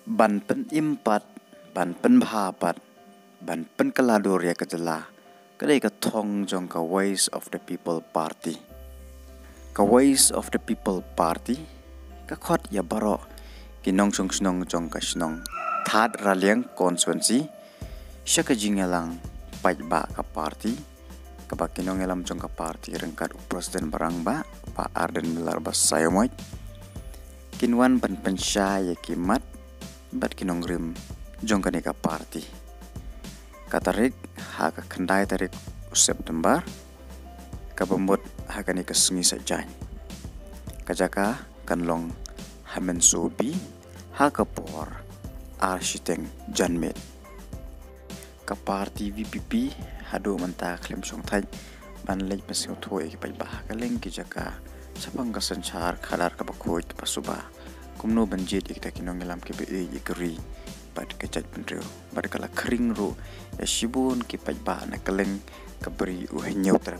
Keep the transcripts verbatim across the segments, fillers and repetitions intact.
Ban pynim pat, ban pynbha pat, ban pynkylla dur ïa ka jylla, ka dei ka thong jong ka Voice of the People Party. Ka Voice of the People Party ka khot ïa baroh ki nongshong shnong jong ka shnong Thad Raliang constituency sha ka jingïalang paidbah ka party, kaba ki nongïalam jong ka party ryngkat u president ba rangbah, Bah Ardent Miller Basaiawmoit, kin wan ban pynshai ïa ki mat bad ki nongrim jong kane ka party. Ka tarik ha ka khyndai tarik u September, kaba mut ha kane ka sngi Saitjaiñ. Ka jaka kan long ha Mynsoo B ha ka por ar shiteng janmiet. Ka party V P P haduh mynta khlem shongthait ban leit pynsngewthuh ïa ki paidbah ha kylleng ki jaka shaphang ka synshar khadar kaba khuid kaba suba, kumno ban jied ïa kita ki nongïalam kiba ïeit ïa ka ri bad ka jaitbynriew. Bad ka la khring ruh ïa shibun ki paidbah na kylleng ka Bri U Hynñiewtrep.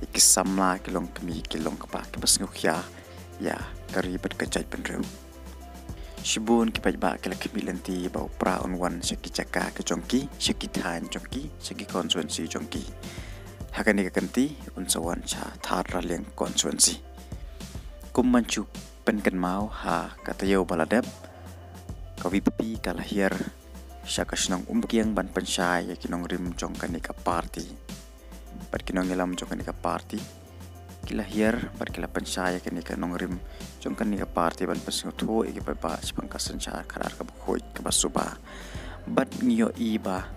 Ïa ki samla ki longkmie ki longkpa kiba sngewkhia ïa ka ri bad ka jaitbynriew. Shibun ki paidbah ki la khmih lynti ba u Prah un wan sha ki jaka ki jong ki, sha ki thaiñ jong ki, sha ki constituency jong ki. Ha kane ka kynti un sa wan sha Thad Raliang constituency. Kum ban shu pynkynmaw, ha ka taïew ba la dep, ka V P P ka la hiar sha ka shnong Umkiang ban pynshai ïa ki nongrim jong kane ka party bad ki nongïalam jong kane ka party. Ki la hiar bad ki la pynshai ïa kane ka nongrim jong kane ka party ban pynsngewthuh ïa ki paidbah shaphang ka synshar khadar kaba khuid kaba suba. Bad ngi ïohi ba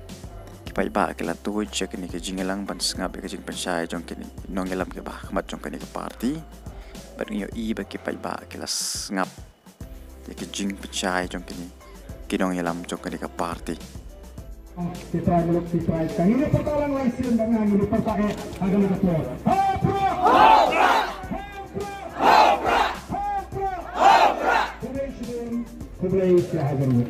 ki paidbah ki la tuid sha kane ka jingïalang ban sngap ïa ka jingpynshai jong kine ki nongïalam kiba ha khmat jong kane ka party. Bad ngi ïohi ba ki paidbah ki la sngap ïa ka jingpynshai jong kine ki nongïalam jong kane ka party. Kita ngi luk kita, kita ngi luk pyrta lang lai sien, bad ngi luk pyrta eh, ha kane ka por. Ho Prah! Ho Prah! Ho Prah! Ho Prah! Khublei shibun, khublei shibun.